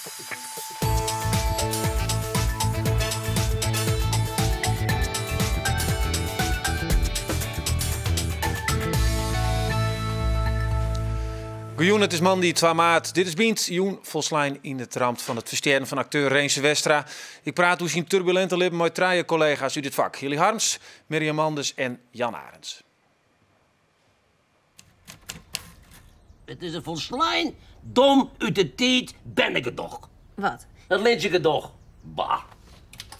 Goejûn, it is moandei twa maart. Dit is Bynt, jûn folslein yn it ramt fan it ferstjerren fan akteur Rinse Westra. Ik praat oer syn turbulinte libben mei trije kollega's út it fak, Hilly Harms, Mirjam Manders en Jan Arendz. It is in folslein dom út de tiid berne gedoch. Wat? Dat lintsje gedoch. Bah.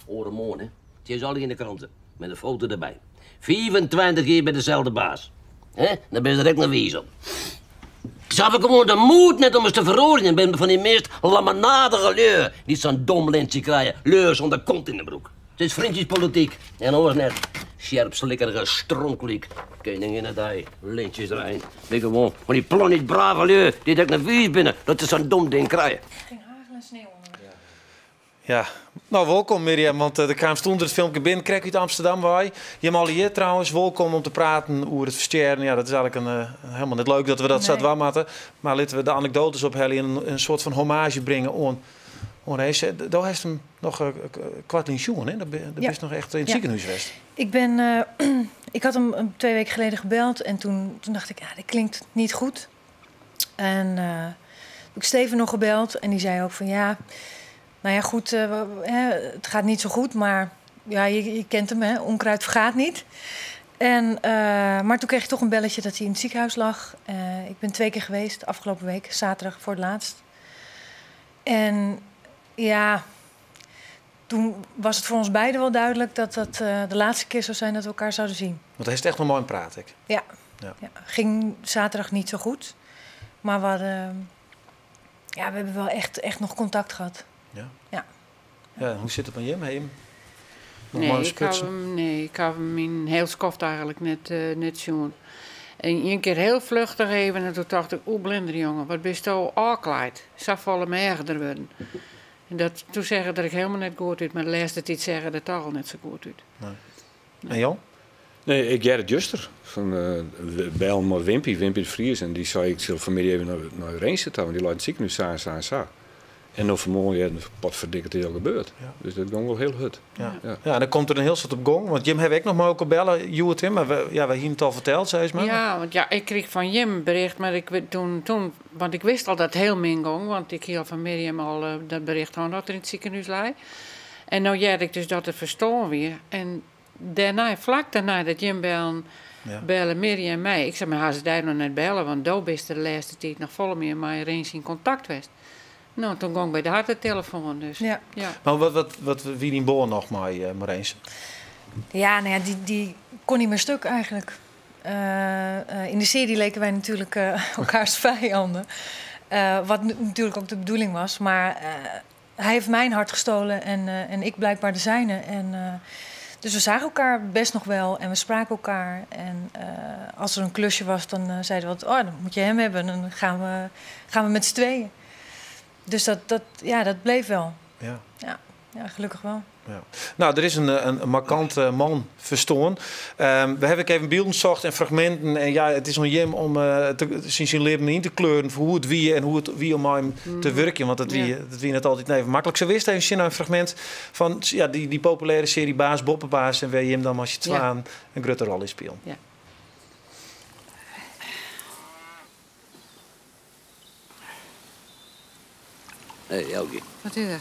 Oaremoarn, hè. It is al yn de krante, met in foto derby. 25 jier by deselde baas. Hè? Dan binne se der ek noch wiis op. Se hawwe gewoan de moed net om ris te feroarjen. Binne fan dy meast lammenadige lju dy't sa'n dom lintsje krije. Lju sûnder kont yn de broek. It is vriendjespolityk en oars net. Sjerpslikkerige strontklyk. Keninginnedei, lintjesrein. Bin gewoan fan dy plannyt brave lju dy't ek noch wiis binne dat se sa'n dom ding krije. Geen hagel en sneeuw onder. Ja, no wolkom Mirjam, want do kaamst ûnder it filmke binnen krekt út Amsterdam wei. Jim allegear trouwens wolkom om te praten oer it ferstjerren. Ja, dat is eigenlik in, eh, helemaal net leuk dat we dat sa Nee. dwaan moatte. Mar litte we de anekdoates ophelje en in soart fan hommage bringe oan oan Rinse. Do hast him noch eh, koartlyn sjoen, hè? Do Ja. bist noch echt yn it Ja. sikehûs west. Ik ben, ik had hem 2 weken geleden gebeld en toen dacht ik, ja, dit klinkt niet goed. En heb ik Steven nog gebeld en die zei ook van ja, nou ja, goed, hè, het gaat niet zo goed, maar ja, je kent hem, hè, onkruid vergaat niet. Maar toen kreeg ik toch een belletje dat hij in het ziekenhuis lag. Ik ben 2 keer geweest, afgelopen week, zaterdag voor het laatst. En ja, toen was het voor ons beiden wel duidelijk dat dat de laatste keer zou zijn dat we elkaar zouden zien. Want hij is echt nog mooi praat, ik. Ja. Ja. Ja, ging zaterdag niet zo goed. Maar we hebben wel echt nog contact gehad. Ja. Ja. Ja, hoe zit het met Jim? Heb je hem nog Nee, mooi ik heb sprutsen? hem, nee, ik heb hem in heel skoft eigenlijk net zien. En één keer heel vluchtig even en toen dacht ik, oeh, blinder jongen, wat ben je al aankleed? Zou volle me erger worden. En dat, toen zeggen dat ik helemaal net goed uit, maar de laatste tijd zeggen dat toch al net zo goed uit. Nee. En Jan? Nee, ik Gerrit Juster van bel met Wimpy, Wimpy de Vries. En die zei, ik zal vanmiddag even naar Rinse toe, want die laat het ziekenhuis sa, sa, sa. En dan vanmorgen, ja, wat verdikke het al gebeurd. Ja. Dus dat ging wel heel hard. Ja. Ja. Ja, en dan komt er een heel soort op gong. Want Jim heb ik nog maar ook al bellen, Joert Tim, maar we hebben het al verteld, zei ze maar. Ja, want ja, ik kreeg van Jim een bericht, maar ik weet toen, toen, want ik wist al dat het heel min ging, want ik hield van Mirjam al dat bericht gewoon dat er in het ziekenhuis lag. En nou jij ik dus dat het verstoorn weer. En daarna, vlak daarna dat Jim bellen, bellen Mirjam en mij. Ik zei, maar haar ze daar nog net bellen, want dood is de laatste tijd nog vol meer maar eens in contact geweest. Nou, toen ging ik bij de hartentelefoon dus. Ja. Ja. Maar wat wie die boor nog maar Marijns? Ja, nou ja, die kon niet meer stuk eigenlijk. In de serie leken wij natuurlijk elkaars vijanden. Wat natuurlijk ook de bedoeling was. Maar hij heeft mijn hart gestolen en ik blijkbaar de zijne. En dus we zagen elkaar best nog wel en we spraken elkaar. En als er een klusje was, dan zeiden we wat, oh, dan moet je hem hebben. En dan gaan we met z'n tweeën. Dus dat bleef wel. Ja. Ja, ja, gelukkig wel. Ja. Nou, er is een markante man verstoorn. We hebben even beelden gezocht en fragmenten. En ja, het is aan Jim om te zijn leven in te kleuren voor hoe het wie en hoe het wie om hem te werken. Want dat wie net altijd even makkelijk. Ze wist even zien een fragment van, ja, die populaire serie Baas Boppebaas. En waar Jim dan als je het slaan een grote rol in speelt. Hé, hey, Elke. Wat is er?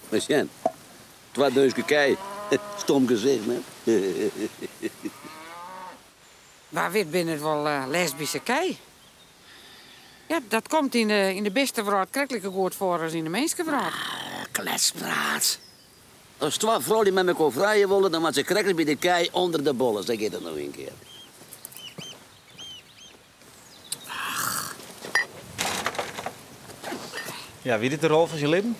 Lucien, twee duizend kei. Stom gezicht, hè? Waar wit binnen het wel lesbische kei? Ja, dat komt in de beste wereld krijgelijke goed voor als in de menselijke wereld. Ah, kletspraat. Als twee vrouwen met elkaar vrijen willen, dan moet ze krijgen bij de kei onder de bollen. Zeg ik dat nog een keer. Ja, wie dit de rol van zijn leven?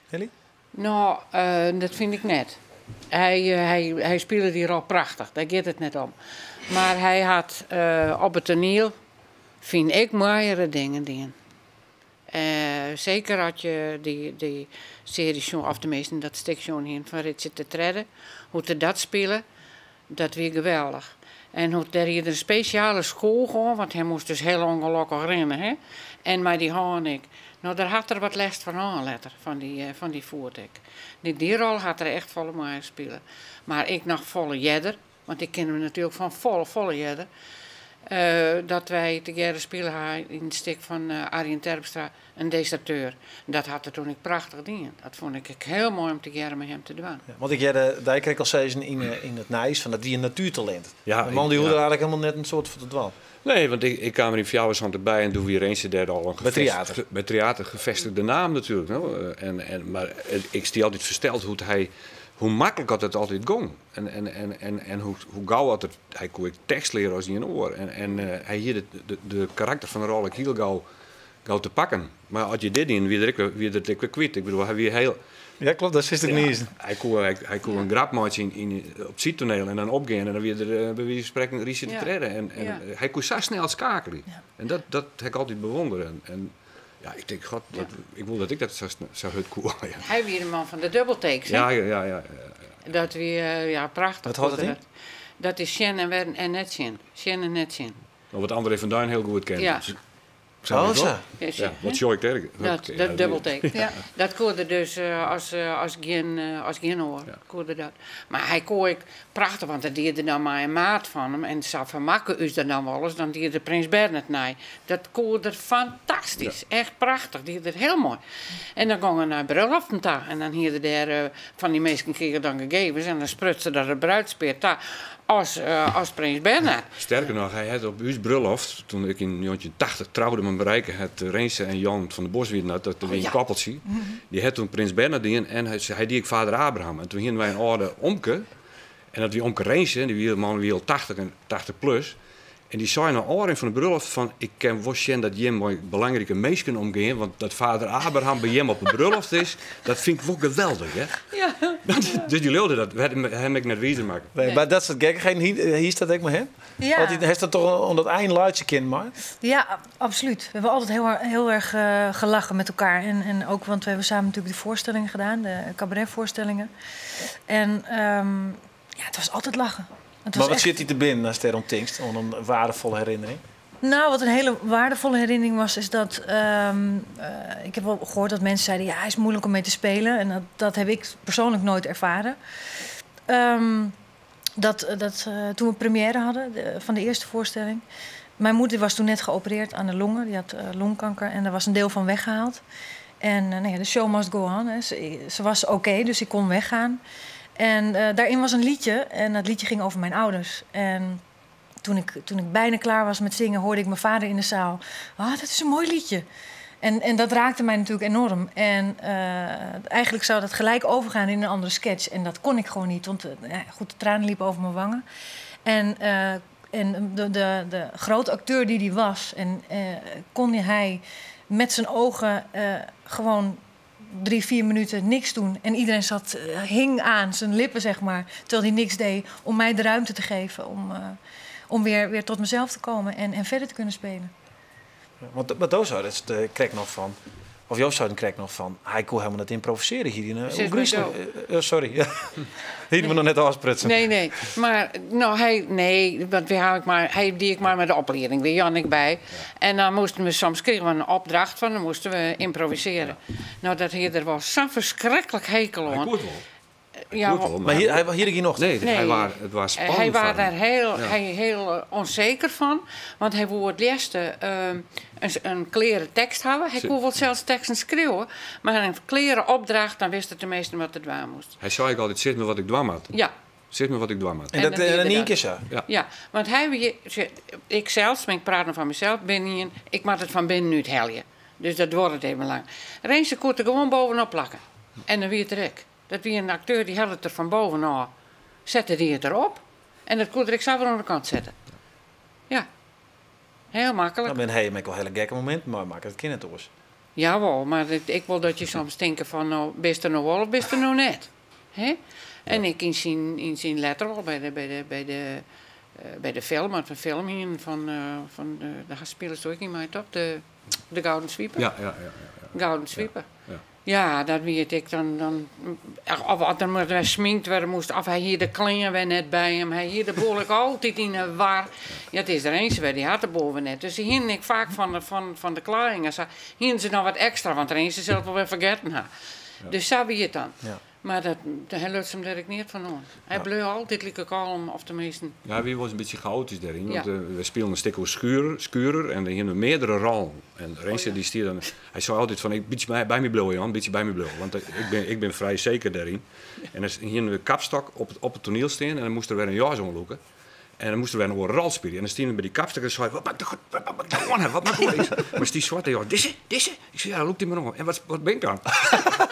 Hilly? Nou, dat vind ik net. Hij speelde die rol prachtig, daar gaat het net om. Maar hij had op het toneel, vind ik, mooiere dingen gedaan. Zeker had je die serie, of tenminste dat stukje heen van Richard de Tredde, hoe te dat spelen, dat weer geweldig. En hoe daar hier een speciale school gewoon, want hij moest dus heel ongelukkig rennen, hè? En maar die hoorn ik. No, dêr hat er wat lêst fan hân letter, fan dy, fan dy foet ek. Dy rol hat er echt folle moaier spile. Mar ek noch folle earder, want ik ken him natuerlik fan folle, folle earder. Dat wy tegearre spile ha yn it stik fan Arjen Terpstra, Een deserteur. Dat hat er toen ek prachtich dien. Dat fûn ik ek hiel moai om tegearre mei him te dwaan. Ja, want ik hearde dy krekt al sizzen yn it nijs fan dat wie in natuertalint. Ja, De man dy ik, hoegde ja. der eigentlik helemaal net in soad foar te dwaan. Nee, want ik kaam der yn 74 by en doe wie Rinse dêr al in By Tryater. By Tryater gevestigde naam natuerlik. No? En, mar ik stie altyd fersteld hoe't hy, hoe maklik dat it altyd gong. En hoe gau dat it, hy koe ek tekst leare as ien oar. En hy hie de karakter fan de rol ek hiel gau te pakken. Mar as je dit dienen, wie er ek wer, wie er it ek wer kwyt. Ik bedoel, hy wie hiel Ja, klopt, dat is ek Ja, niis. hy koe in grap meitsje op it sydtoneel en dan opgean en dan wie er by wize fan sprekken Richard de Tredde. En hy koe sa snel skakelje. En dat ha ik altyd bewondere. En ja, ik tink, god, ik wol dat ik dat sa hurd koe. Ja. Hy wie de man fan de dubbeltakes, hè? Ja. Dat wie, ja, prachtich. Wat hâldt dat yn? Dat is sjen en wer en net sjen. Sjen en net sjen. Nou, wat André van Duin hiel goed ken. Ja. Sa Oh, is sa. dat. Ja, Ja, sjen, wat hè? sjoch ik dêr? Dat, Ja, dat dubbeltake. Ja. Dat koe er dus as gjin oar. Ja. Koe er dat. Mar hy koe ek prachtich, want dat die er dan mei in maat fan him. En sa fermakke ús der dan wolris, dan die er Prins Bernhard nei. Dat koe er fantastysk. Echt prachtich. Die er hiel moai. En dan gong er nei brulloften ta. En dan hie er dêr fan dy minsken krige dan gegevens. En dan spruts er dat it bruidspear ta as Prins Bernhard. Sterker noch, hy hat op ús brulloft, toen ik yn 1980 troude mei Marijke, hat Rinse en Jan van der Bos wienen dat, dat wie in koppeltsje. Dy hat toen Prins Bernhard dien en hy die ek Vader Abraham. En toen hienen wy in âlde omke, en dat wie omke Rinse, en dy man wie al 80 en 80 plus. En dy sei nei ôfrin fan de brulloft fan, ik kin wol sjen dat jim mei belangrike minsken omgean, want dat Vader Abraham by jim op de brulloft is, dat fyn ik wol geweldich, hè? Dus dy leaude dat, we hebben hem ek net wizer makke. Nee, Nee. mar dat soart gekkichheden, hier staat ek mei him? Ja. Want hy hat toch oan dat ein laitsje kind mei? Ja, absoluut. We hebben altijd heel erg gelachen met elkaar. En ook, want we hebben samen natuurlijk de voorstellingen gedaan, de cabaretvoorstellingen. En ja, het was altijd lachen. Het was Maar wat echt sit dy te binnen ast dêrom tinkst, oan in waardefolle herinnering? Nou, wat een hele waardevolle herinnering was, is dat ik heb wel gehoord dat mensen zeiden, ja, hij is moeilijk om mee te spelen. En dat heb ik persoonlijk nooit ervaren. Dat toen we première hadden van de eerste voorstelling. Mijn moeder was toen net geopereerd aan de longen. Die had longkanker en daar was een deel van weggehaald. En nou ja, de show must go on. Hè. Ze was oké, dus ik kon weggaan. En daarin was een liedje en dat liedje ging over mijn ouders. En toen ik bijna klaar was met zingen, hoorde ik mijn vader in de zaal. Ah, dat is een mooi liedje. En dat raakte mij natuurlijk enorm. En eigenlijk zou dat gelijk overgaan in een andere sketch. En dat kon ik gewoon niet, want ja, goed, de tranen liepen over mijn wangen. En de grote acteur die die was, en kon hij met zijn ogen gewoon 3, 4 minuten niks doen. En iedereen hing aan zijn lippen, terwijl hij niks deed, om mij de ruimte te geven om weer tot mezelf te komen en verder te kunnen spelen. Ja, want maar daar zou het de krek nog van, of Joost zou het krek nog van, hij kon helemaal net improviseren hier in Zit Oegriesel. maar zo. Sorry. Hier hebben we nog net afsprutsen. Nee, nee. Maar, nou, hij, nee, want we hou ik maar, hij die ik maar met de opleiding, weer Jan ik bij. En dan moesten we soms, kregen we een opdracht van, dan moesten we improviseren. Nou, dat hier er was zo'n verschrikkelijk hekel Hij aan. kon het wel. Hij Ja, kon het wel, Maar hier ik hier nog. Nee, Nee. het was spannend Hij was voor hem. daar heel onzeker van. Want hij wou het liefste een kleren tekst hebben. Hij kon wel zelfs teksten schreeuwen. Maar een kleren opdracht, dan wist het de meeste wat het waar moest. Hij zei ook altijd, zeg me wat ik dwam had. Ja. Zeg me wat ik dwam had. En En dat, dan deed in hij één dat. keer zo. Ja. Ja, want hij, ze, ik zelfs, maar ik praat nog van mezelf, ben niet een, ik maak het van binnen uit helje. Dus dat wordt het even lang. Rinse kon er gewoon bovenop plakken. En dan wie het er ik. Dat wie een acteur die had het er van bovenaf. Zette die het erop. En dat kon er ik zelf weer aan de kant zetten. Ja. Heel makkelijk. Nou, ben hij met wel hele gekke momenten, maar maak het kind het oors. Jawel, maar ik wil dat je soms denken van, nou, bist er nou wel of bist er nou net? Hè? En ik in zijn letter wel bij de film, want een film hier van de spelers ook niet meer, toch? De Gouden Sweeper. Ja. Gouden swipe. Ja, dat wie it ek. Dan, dan, of as der mar wer sminkt wurde moast, of hy hie de klean wer net by him. Hy hie de boel ek altyd yn 'e war. Ja, it is der eens wer, dy hat de boel wer net. Dus se hienen ek faak fan de, fan, fan de klaaiing en sa, hienen se noch wat ekstra, want Rinse sil it wol wer fergetten ha. Dus sa wie it dan. Mar dat, hy luts him dêr ek neat fan oan. Hy bleau altyd like kalm, of teminsten. Ja, hy wie wolris in bytsje chaotysk dêryn, want we spilen in stik oer Schurer, Schurer en dêr hiene we meardere rollen. En Rinse dy stie dan, hy sei altyd fan, ik bytsje by my bliuwe Jan, bytsje by my bliuwe, want ik bin frij seker dêryn. En dan hiene we kapstok op it toaniel stean en dan moast er wer in jas oanlûke. En dan moast er wer in oare rol spylje. En dan stiene we by dy kapstok en sei wat moat ik wat moat ik oan ha? Wat moat ik oan? Mar dy swarte jas, dizze, dizze? Ik sei, ja, lûk dy mar oan. En wat, wat bin ik dan?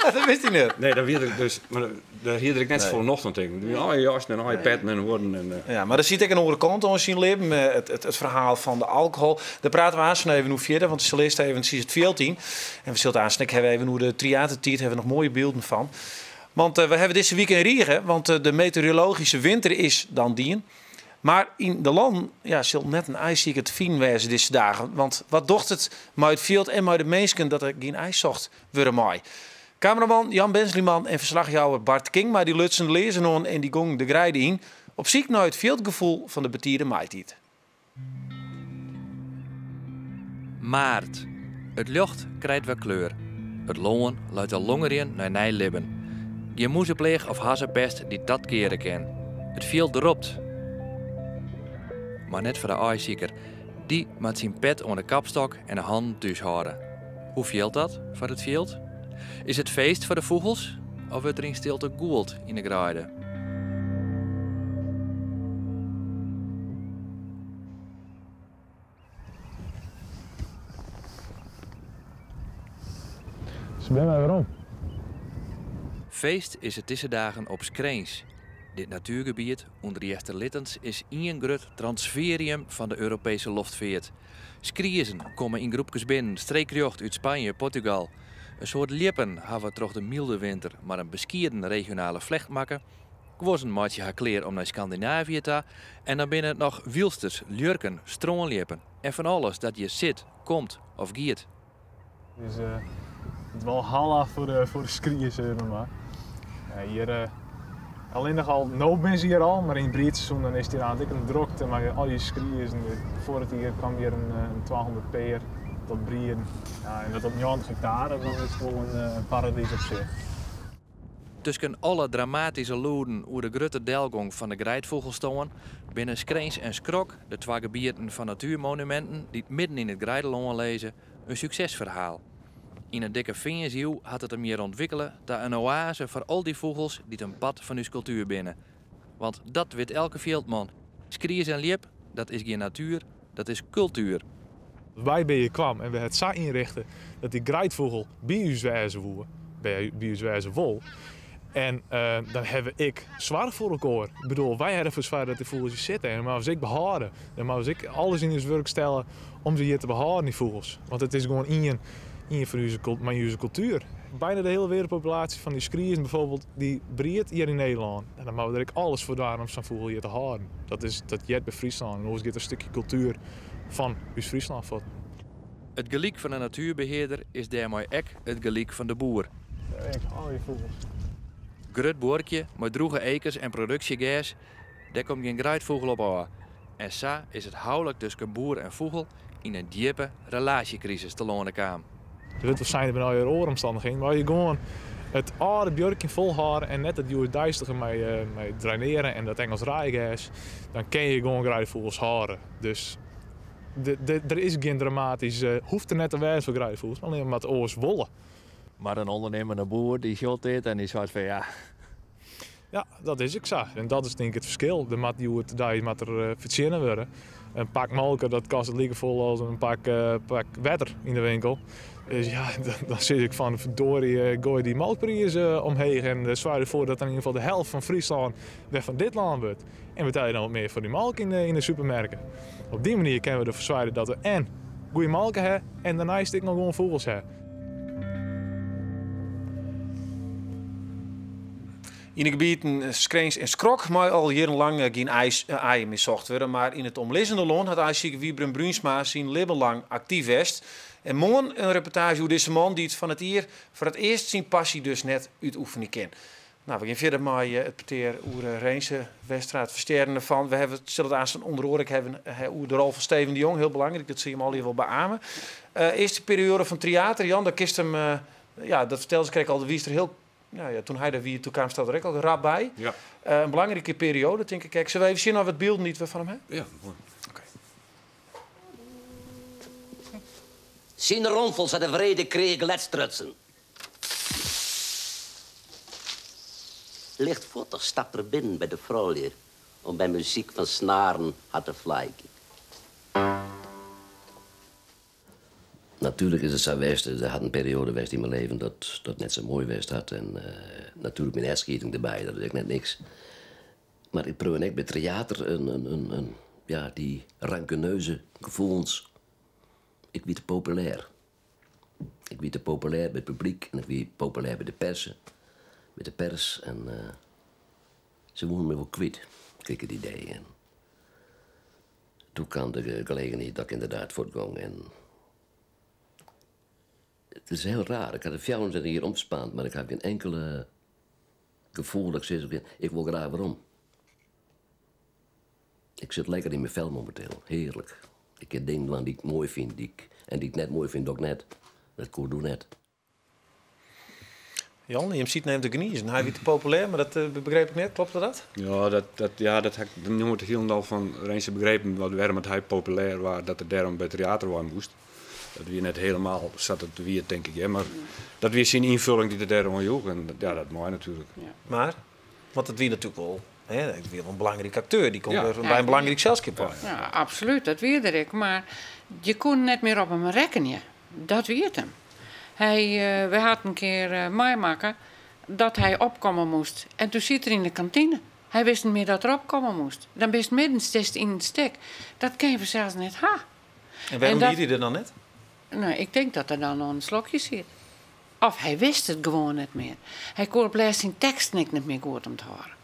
Dat wist hy net. Nee, dat wie er dus, mar dêr hie er ek net safolle nocht oan tinken. Al je jassen en al je petten en huodden. En, Ja, mar der sit ek in oare kant oan syn libben. It ferhaal fan de alkohol. Dêr prate we aanst even oer fierder, want se list even it fjild yn. En we sille it aanst ek hawwe even oer de Tryatertiid, hawwe we noch moaie bylden fan. Want we hawwe dizze wike in rige, want de meteorologyske winter is dan dien. Mar yn de lannen ja, sil net in aaisiker te finen wêze dizze dagen. Want wat docht it mei it fjild en mei de minsken dat der gjin ijs socht wurde mei? Kameraman Jan Bensliman en ferslachjouwer Bart Kingma dy lutsen de learzen oan en dy gongen de greide yn op syk nei it fjildgefoel fan de betide maitiid. Maart. It ljocht krijt wer kleur. It lân leit te longerjen nei nij libben. Gjin mûzepleach of hazzepest dy't dat keare kin. It fjild ropt. Mar net foar de aaisiker. Dy moat syn pet oan de kapstok en de hannen thús hâlde. Hoe fielt dat foar it fjild? Is it feest foar de fûgels of wurdt der yn stilte gûld yn de greide? Se binne wer werom. Feest is it dizze dagen op Skrins. Dit natuergebiet ûnder Easterlittens is ien grut transferium fan de Europese loftfeart. Skriezen komme yn groepkes binnen, streekrjocht út Spanje, Portugal. In soad ljippen hawwe troch de mylde winter mar in beskieden regionale flecht makke. Guozzen meitsje har klear om nei Skandinavië ta en dan binne it noch wilsters, ljurken, strânljippen en fan alles dat hjir sit, komt of giet. Dus it walhalla foar de, foar de skries, mar. Ja, hjir, allinnich al, no binne se hjir al, mar yn it briedseizoen dan is it hjir aanst ek in drokte mei al dy skriezen. Foar it jier kaam hjir in 200 pear tot brieden. Ja, en dat op 90 hektare, dan is it wol in paradys op sich. Tusken alle dramatyske lûden oer de grutte delgong fan de greidfûgelstân binne Skrins en Skrok, de twa gebieten fan Natuurmonumenten dy't midden yn it greidelân lizze, in suksesferhaal. Yn in dikke fearnsiuw hat it him hjir ûntwikkele ta in oaze foar al dy fûgels dy't in part fan ús kultuer binne. Want dat wit elke fjildman, skries en ljip, dat is gjin natuer, dat is kultuer. Wy by hjir kwam en we het sa ynrichte dat dy greidfûgel by ús wêze woe, by ús wêze wol. En dan hawwe we ek soarch foar elkoar. Ik bedoel, wy hawwe derfoar soarge dat dy fûgels hjir sitte en dan moatte we se ek behâlde. Dan moatte we se ek alles yn ús wurk stelle om se hjir te behâlden, dy fûgels. Want it is gewoan ien, ien fan ús, mei ús kultuer. Bijna de hiele wereldpopulatie fan dy skriezen bijvoorbeeld, dy briedt hjir yn Nederlân. En dan moatte we der ek alles foar dwaan om sa'n fûgel hjir te hâlden. Dat is, dat heart by Fryslân. En oars giet in stikje kultuer fan ús Fryslân fuort. It gelyk fan de natuerbehearder is dêrmei ek it gelyk fan de boer. Ek al dy fûgels. Grut buorkje mei drûge ekers en produksjegers, dêr komt gjin greidfûgel op ôf. En sa is it houlik tusken boer en fûgel yn in djippe relaasjekrisis telâne kaam. Der wurdt wol sein, der binne allegear oare omstannichheden, mar as je gewoan it âlde buorkjen folhâlde en net it hjoeddeistige mei drainearjen en dat Engels raaigers, dan kinne je gewoan greidefûgels hâlde. Dus der is gjin dramatysk, hoecht der net te wêzen foar greidefûgels, mar allinne moat oars wolle. Mar in ûndernimmende boer dy sjocht dit en dy seit fan ja. Ja, dat is ek sa. En dat is tink ik it ferskil. Der moat hjoed-de-dei moat der fertsjinne wurde. In pak molke dat kostet likefolle as in pak wetter yn de winkel. Dus ja, dan sis ik fan verdorie, goai dy molkpriis omheech en soargje derfoar dat in ieder gefal de helft fan Fryslân wer fan dit lân wurdt. En betelje dan wat mear foar dy molke yn de supermerken. Op dy manier kinne we derfoar soargje dat we en goede molke ha en dêrneist ek noch gewoan fûgels ha. Yn de gebieten Skrins en Skrok mei al jierrenlang gjin aaien mear socht wurde, mar yn it omlizzende lân hat aaisiker Wybren Bruinsma syn libben lang aktyf west. En moarn in reportaazje oer dizze man dy't fan it jier foar it earst syn passy dus net útoefenje kin. Nou, we gean fierder mei it petear oer Rinse Westra, it ferstjerren derfan. We hawwe, sille it aanst ûnder oare ek hawwe oer de rol fan Steven de Jong. Hiel belangryk, dat sil jim allegear wol beame. Earste perioade fan Tryater, Jan, daar kinst him, ja, dat fertelde se krekt al, wiest der hiel, nou ja, toen hy der wie, toen kaamst der ek al rap by. Ja. In belangrike perioade, tink ik ek. Sille we even sjen nei wat bylden dy't we fan him hawwe? Ja, moai. Oké. Syn ronfels hat de wrede kreak gledstrutsen. Lichtfuottich stapt er binnen by de froulju om by muzyk fan snaren har te flaikjen. Natuerlik is it sa west, der hat in perioade west yn myn leven dat dat net sa moai west hat. En natuerlik myn echtskieding derby, dat is ek net niks. Mar ik preaun ek by Tryater in, ja, dy rankuneuze gefoelens. Ik wie te populêr. Ik wie te populêr by it publyk en ik wie populêr by de perse, by de pers. En se woene my wol kwyt, krige ik it idee. En doe kaam de gelegenheid dat ik ynderdaad fuortgong. En it is hiel raar, ik ha der 24 jier omspaand, mar ik ha gjin inkele gefoel dat ik sis, ik wol graach werom. Ik sit lekker yn myn fel mominteel, hearlik. Ik kin dingen dwaan dy't ik moai fyn, en dy't ik net moai fyn, doch ik net. Dat koe doe net. Jan, jim sieten even te gnizen. Hy wie te populêr, mar dat begreep ik net. Kloppet dat? Ja, dat ha ik noait hielendal fan Rinse begrepen, wêrom it hy populêr waard, dat er dêrom by Tryater wei moast. Dat wie net hielendal sa't it wie, tink ik. Hè? Mar dat wie syn ynfulling dy't er dêroan joech. En ja, dat mei natuerlik. Ja. Mar, want it wie natuerlik wol, hè, it wie wol in belangryk akteur. Dy komt wer by in belangryk selskip wei. Ja, absolút, dat wie er ek. Mar je koenen net mear op him rekkenje. Dat wie it him. Hy, wy hatten in kear meimakke dat hy opkomme moast. En toen siet er yn de kantine. Hy wist net mear dat er opkomme moast. Dan bist midden stist yn it stik. Dat kin je fansels net ha. En wêrom wie hy der dan net? Nou, ik tink dat er dan oan in slokje siet. Of hy wist it gewoan net mear. Hy koe op lêst syn teksten ek net mear goed ûnthâlde.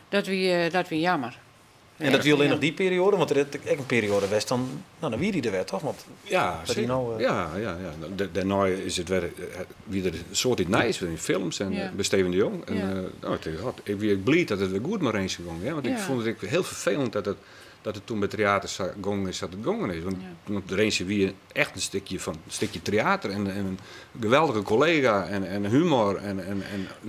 Dat wie jammer. En dat wie allinnich dy perioade? Want der is ek in perioade west, dan, nou, dan wie dy der wer, toch? Want Ja, dat die zeker. nou, Ja, ja, ja. Dêrnei is it wer, wie der in soad iets nijs yn films en, by Steven de Jong. En, nou, ik tink, god, ik wie ek bliid dat it wer goed mei Rinse gong. Hè? Want ik fûn it ek hiel ferfelend dat it toen by Tryater sa gongen is sa't it gongen is. Want Rinse wie echt in stikje fan, in stikje Tryater en in geweldige kollega en humor en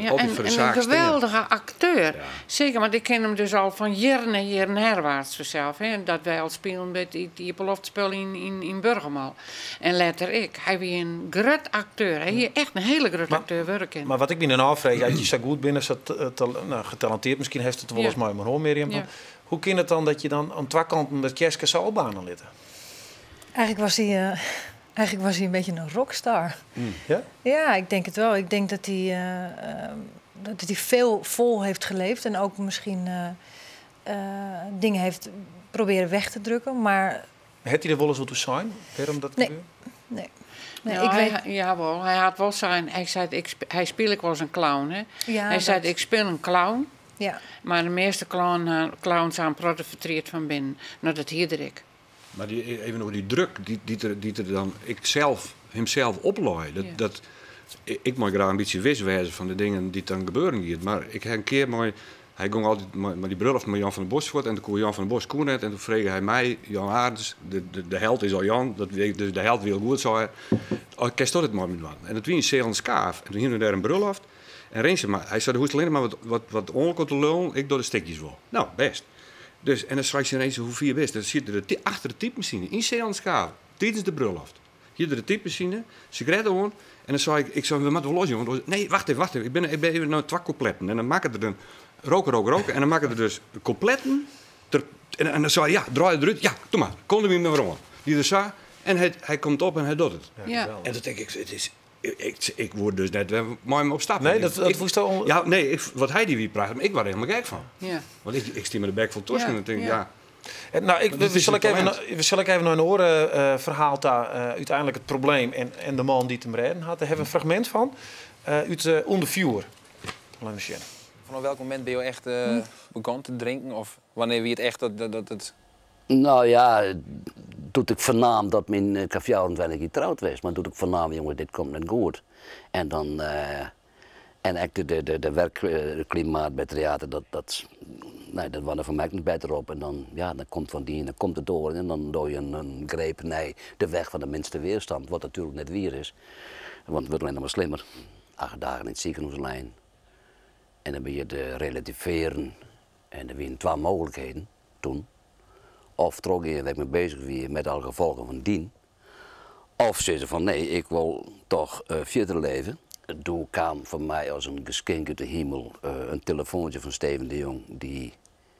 altyd foar de En saak in stean. geweldige akteur. Seker, want ik ken him dus al fan jierren en jierren herwaarts fansels. Hè, dat wy al spilen by it iepenloftspul yn Burgum al. En letter ek. Hy wie in grut akteur. Hy hie echt in hiele grutte akteur wurde kinnen. Mar wat ik my dan ôffreegje, as je sa goed binne, sa getalenteerd, miskien hast it wolris mei him, Mirjam, van hoe kin it dan dat je dan oan twa kanten dat kerske sa opbaarne litte? Eigenlijk was hij een beetje een rockstar. Ja? Ja, ik denk het wel. Ik denk dat hij veel vol heeft geleefd en ook misschien dingen heeft proberen weg te drukken, maar Had hij er wel eens wat toe zijn? Waarom dat Nee. gebeurde? Nee. Nee, Nou, ik hij weet jawel, hij had wel zijn. Hij zei, ik hij speelde ook wel eens een clown, hè? Ja, hij zei, dat ik speel een clown. Ja. Maar de meeste clowns zijn protte vertriet van binnen. Nou, dat hierde ik. Maar die, even over die druk die er dan ik zelf, hemzelf oplooi. Ik mag graag een beetje wis wezen van de dingen die dan gebeuren hier. Maar ik heb een keer mooi, hij ging altijd met die bruiloft met Jan van der Bos voort. En toen kon Jan van der Bos koen net. En toen vroeg hij mij, Jan Arends, de held is al Jan. Dat weet ik, dus de held wil goed zijn. Oh, ik ken het maar met man. En dat wie in Zeelandse Kaaf. En toen gingen we daar een bruiloft. En Rinse, maar hij zei, de hoest alleen maar wat ongeluk te lullen. Ik doe de stikjes wel. Nou, best. Dus, en dan schrijf je ineens hoe vier best. Dan zit er achter de typemachine in Zeelandse Kaaf. Tijdens de bruiloft. Hier de typemachine, sigaret aan. En dan zei ik, ik zei, we moeten wel los, jongen. Want nee, wacht even, wacht even. Ik ben even naar twee coupletten. En dan maken er een roken, roken, roken. En dan maken er dus coupletten. Ter, en dan zei hij, ja, draai het eruit. Ja, doe maar. Kom er niet meer om. Die er zo. En hij komt op en hij doet het. Ja, geweldig. En dan denk ik, het is, ik word dus net met hem op stap. Nee, dat moest al Ja, nee, wat hij die wie praat, maar ik was er helemaal gek van. Want ik stier met de bek vol tosken en dan denk ik, ja. En, nou, ik, Maar dit we is zal een ik even talent. we zal ik even naar een oren verhaal daar uiteindelijk het probleem en de man die het hem redden had. Daar hebben we een fragment van uit Onder Vuur. Laat me zien. Vanaf welk moment ben je echt begonnen te drinken? Of wanneer wie het echt dat het Nou ja, Doe't ik fernaam dat myn, ik ha 24 jier troud west, mar doe't ik fernaam, jonges, dit komt net goed. En dan, en ek de, de, de werkklimaat by Tryater, dat, dat, nee, dat waard der foar my ek net better op. En dan, ja, dan komt fan dy en dan komt it oar en dan doch je in greep nei de weg van de minste weerstand, wat natuerlik net wier is. Want it wurdt allinnich mar slimmer. Acht dagen yn it sikehûs lein. En dan begjint te relativearen. En der wienen twa mooglikheden toen. Of trochgean wêr't ik mei bezich wie met alle gefolgen fan dien. Of sizze fan nee, ik wol toch fierder leve. Doe kaam foar my as in geskink út de himel in telefoantsje fan Steven de Jong. Dy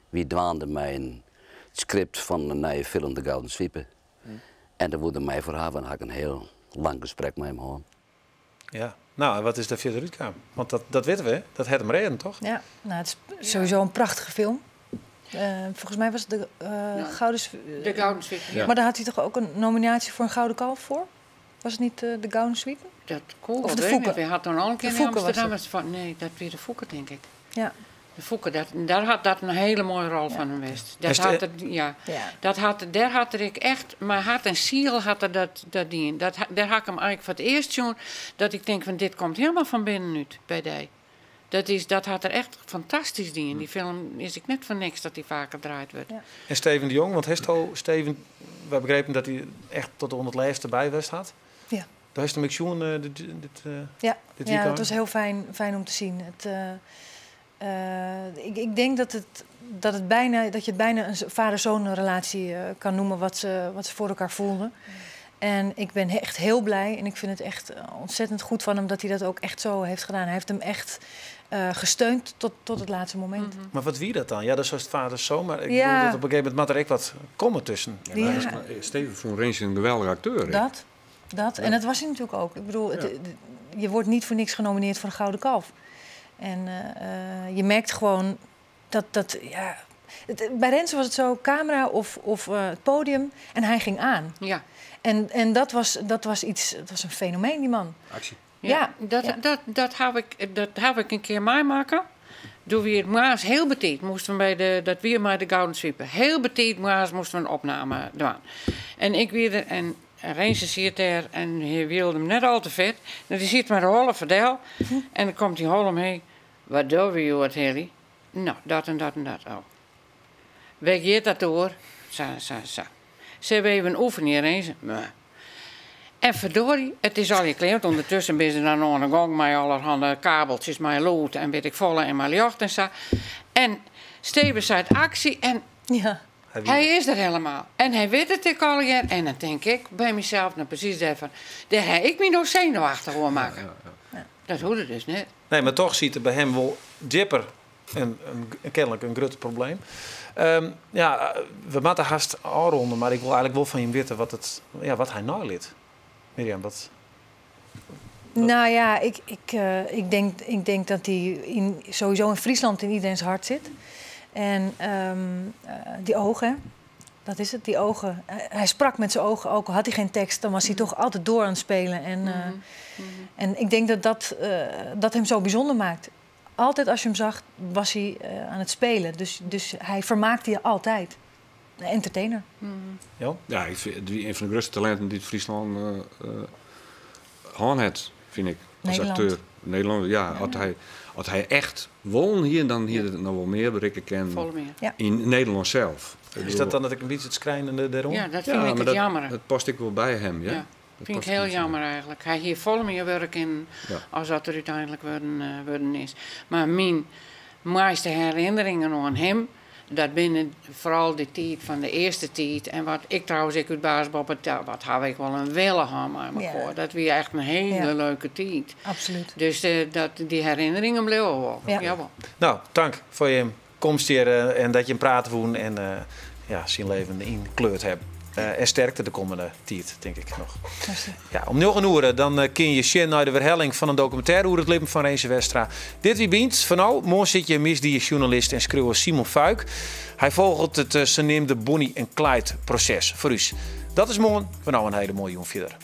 wie dwaande mei in skript fan in nije film De Gouden Swipe. En dêr woe er my foar hawwe en ha ik in hiel lang gesprek mei him hân. Ja, nou en wat is der fierder útkaam? Want dat, dat witte we, dat hat him rêden, toch? Ja, nou, it is sowieso in prachtige film. Folgens my was it de Gouden De Gouden Swipe, ja. Mar dêr hat hy toch ek in nominaasje foar in Gouden Kalf foar? Was it net de Gouden Swipe? Dat koe Of de wol, Fûke? We hat dan al in De kear in Fûke was Amsterdam. it. Van, nee, dat wie de Fûke, tink ik. Ja. De Fûke, dat, dêr hat dat in hiele moaie rol fan him west. Dat Is hat de- er, ja. Ja. Dat hat, dêr hat er ek echt, mei hert en siel hat er dat, dat dien. Dat, dêr ha ik him eigentlik foar it earst sjoen dat ik tink fan dit komt hielendal fan binnen út by dy. Dat, is, dat hat er echt fantastysk dien. Dy film is ek net foar niks dat dy faker draaid wurdt. Ja. En Steven de Jong, want hasto Steven, wy begrepen dat hy echt tot oan it lêste by west hat. Ja. Dêr hast him ek sjoen dit, dit, Ja, dit ja, weekend? dat was hiel fijn, fijn om te sjen. It, ik, ik denk dat het, dat het bijna, dat je het bijna een vader-zoon relatie kan noemen wat ze voor elkaar voelden. En ik ben echt heel blij en ik vind het echt ontzettend goed van hem dat hij dat ook echt zo heeft gedaan. Hij heeft hem echt gesteund tot, tot het laatste moment. Maar wat wie dat dan? Ja, dat is het vader-zoon, maar ik Ja. bedoel dat op een gegeven moment moet er ook wat komen tussen. Ja, maar Ja. is- maar Steven vond Rinse een geweldige acteur. hè? Dat, dat. En dat was hij natuurlijk ook. Ik bedoel, het, je wordt niet voor niks genomineerd voor een Gouden Kalf. En je merkt gewoon dat, dat ja... Het, bij Renze was het zo, camera of, of het podium, en hij ging aan. Ja. En, en dat, was, dat was iets, dat was een fenomeen, die man. Actie. Ja, Ja, dat, ja. Dat, dat, heb ik, dat heb ik een keer meemaken. Toen we het moarns hiel betiid moasten we by de, dat wie mei de Gouden Swipe. Hiel betiid moarns moasten we in opname dwaan. En ik wie der en Rinse sit dêr en hy wilde him net al te fet. Nou, dy sit mei de holle ferdel. En dan komt dy holle omheech. Wat dogge we hjoed, Hilly? Nou, dat en dat en dat. Oh. Wêr giet dat oer? Sa, sa, sa. Sille we even oefenje, Rinse? Nee. En verdorie, it is allegear klear. Want ûndertusken binne se dan oan de gong mei allerhande kabeltsjes, mei lûd en wit ik folle en mei ljocht en sa. En Steven seit aksje en Ja. Hy hy is der hielendal. En hy wit it ek allegear. En dan tink ik by mysels, nou presys dêrfan, dêr ha ik my no senuwachtich oer makke. Dat hoecht dus net. Nee, mar dochs sit der by him wol djipper in, in, kenlik in grut probleem. Ja, we moatte hast ôfrûne, mar ik wol eigentlik wol fan jim witte wat, it, ja, wat hy neilit. Mirjam, wat... Nou ja, ik, ik, ik, denk, ik denk dat hij in, sowieso in Friesland in iedereen's hart zit. En die ogen, hè? Dat is het, die ogen. Hij, hij sprak met zijn ogen, ook al had hij geen tekst, dan was hij toch altijd door aan het spelen. En, en ik denk dat dat, dat hem zo bijzonder maakt. Altijd als je hem zag, was hij aan het spelen. Dus, dus hij vermaakte je altijd. Een entertainer. Jan? Ja, ik vind het een fan de grutste talinten dy't Fryslân hân hat, fyn ik. As Nederland. akteur. Nederlân, ja. As hy, as hy echt wol hie, dan hie er noch wol mear berikke kinnen Folle mear. Ja. yn Nederlân sels. Is dat dan dat ik in bytsje it skrijnende dêrom? Ja, dat fyn Ja, ik mar it dat, jammer. dat past ek wol by him, ja. Ja, Dat fyn ik past hiel een bytsje. jammer eigentlik. Hy hie folle mear wurk yn Ja. as dat er úteinlik wurden, wurden is. Mar myn moaiste herinneringen oan him, dat binne foaral de tiid fan de earste tiid. En wat ik trouwens ek út Baas Boppe, wat ha ik wol in wille hân mei elkoar. Dat wie echt in hiele leuke tiid. Absoluut. Dus dat, dy herinneringen bliuwe wol. Jawol. Nou, tank foar jim komst hjir en dat jim prate woene en ja, syn leven ynkleure hawwe. En sterkte de kommende tiid, tink ik noch. Merci. Ja, om 9 oere dan kinne je sjen nei de werhelling fan in dokumintêre oer it libben fan Rinse Westra. Dit wie Bynt foar no. Moarn sit hjir misdiejournalist en skriuwer Simon Vuyk. Hy folget it saneamde Bonnie en Clyde proses foar ús. Dat is moarn. Foar no in hiele moaie jûn fierder.